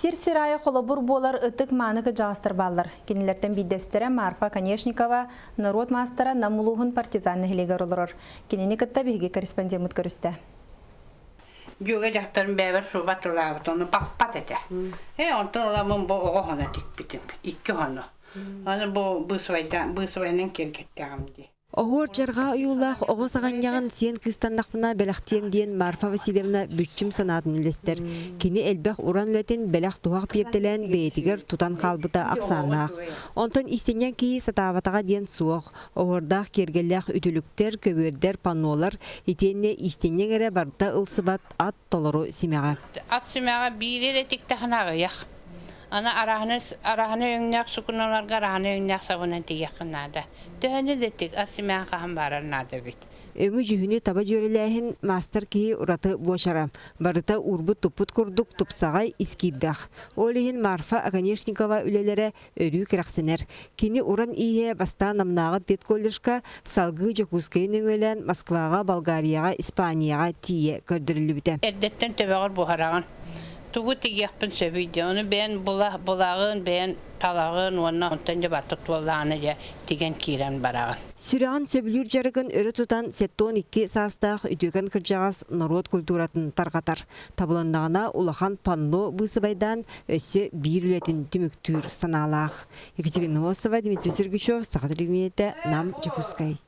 Сир-сир аайы холобур буолар ытык-мааны кырдьаҕастар бааллар. Кинилэртэн биирдэстэрэ Марфа Оконешникова, норуот маастара Нам улууһун Партизан нэһилиэгэр олорор. Кинини кытта биһиги корреспондеммыт көрүстэ. Дьүөгэ дьахтарым бэйэбэр субатылаабыт, ону баппат этэ. Ээ, онтон ыламмын бу оҕо хоно тикпитим, икки хоно. Аны бу быысыбайынан киэргэттэҕим дии. Оһуор дьарҕаа ойуулаах оҕо саҕынньаҕын сиэн кыыстаннахпына бэлэхтиэм диэн Марфа Васильевна бүччүм санаатын үллэстэр. Кини элбэх уран үлэтин бэлэх-туһах биэртэлээн бэйэтигэр тутан хаалбыта ахсааннаах. Онтон иистэнньэҥ киһи сатаабатаҕа диэн суох. Оһуордаах киэргэллээх үтүлүктэр, көбүөрдэр, паннолар итиэннэ иистэнньэҥ эрэ барыта ылсыбат ат толору симэҕэ. Ат симэҕэ биири эрэ тиктэхинэ аҕыйах. Аны араһаны, араһаны өҥнөөх сукуналарга араһаны өҥнөөх сабынан тигиэххин наада. Төһөнү да тик, ас симэҕин хаһан баарар наада эбит. Өҥү-дьүһүнү таба дьүөрэлээһин маастар киһи ураты буочара. Барыта уурбут-туппут курдук тупсаҕай, ис киирбэх. Ол иһин Марфа Оконешникова үлэлэрэ өрүү кэрэхсэнэр. Кини уран ииһэ бастаан Намнааҕы педколледжка, салгыы Дьокуускайы нөҥүөлээн Москваҕа, Болгарияҕа, Испанияҕа тиийэ көрдөрүллүбүтэ. Эрдэттэн төбөҕөр буһараҕын. Тугу тигиэхпин сөбүй диэн. Ону бэйэн була, булаҕын, бэйэн талаҕын уонна онтон дьэ барыта туоллаҕына дьэ тигэн киирэн бараҕын. Сүрэҕин сөбүлүүр дьарыгын өрө тутан 72 саастаах үтүөкэн кырдьаҕас норуот культуратын тарҕатар. Табылыннаҕына улахан панно быысыбайдаан өссө биир үлэтин түмүктүүр санаалаах. Екатерина Носова, Дмитрий Сергучев, Саха телевидениетэ, Нам, Дьокуускай.